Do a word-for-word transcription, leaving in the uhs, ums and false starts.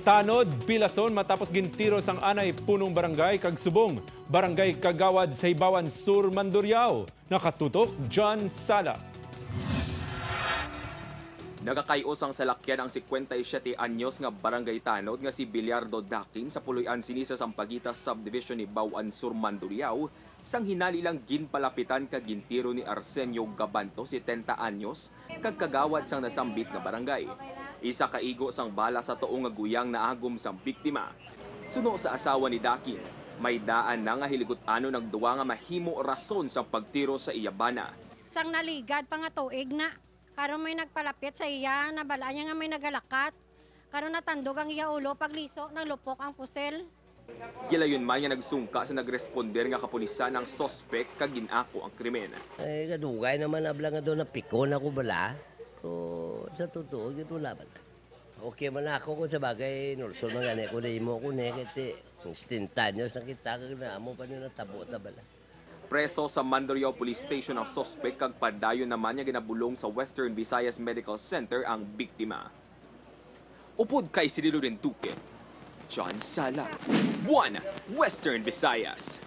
Tanod, pilason matapos gintiro sang anay punong barangay kag subong barangay kagawad sa Hibawan Sur, Mandurriao. Nakatutok, John Sala. Nagakay-os ang salakyan ang cincuenta y siete anyos nga barangay tanod nga si Biliardo Dakin sa Puloy-an sini sa Sampaguita Subdivision, Hibawan Sur, Mandurriao, sang hinali lang ginpalapitan kag gintiro ni Arsenio Gabanto, setenta anyos, kag kagawad sang nasambit nga barangay. Isa ka igo sang bala sa tuo nga guyang naagom sang biktima. Suno sa asawa ni Dakin, may daan na nga hiligot-anon ang duwa nga mahimo rason sa pagtiro sa iya bana. Sang naligad pa nga tuig na, karon may nagpalapit sa iya, nabalaan niya nga may nagalakat. Karon natandog ang iya ulo, pagliso, naglupok ang pusil. Gilayon man nga nagsungka sa nagresponder nga kapulisan ang suspek kag gin-ako ang krimen. Ay, kadugay naman abla nga doon napikon ako bala. So, sa totoo, gid wala man. Okay man ako kung sa bagay, nulsol man gani ako na imo ko ni, kay ti, instantaneous na kita, kag na amo pa ni natabo ta bala. Preso sa Mandurriao Police Station ang suspek kag padayon naman niya ginabulong sa Western Visayas Medical Center ang biktima. Upod kay Cirilo Renduque, John Sala, One Western Visayas.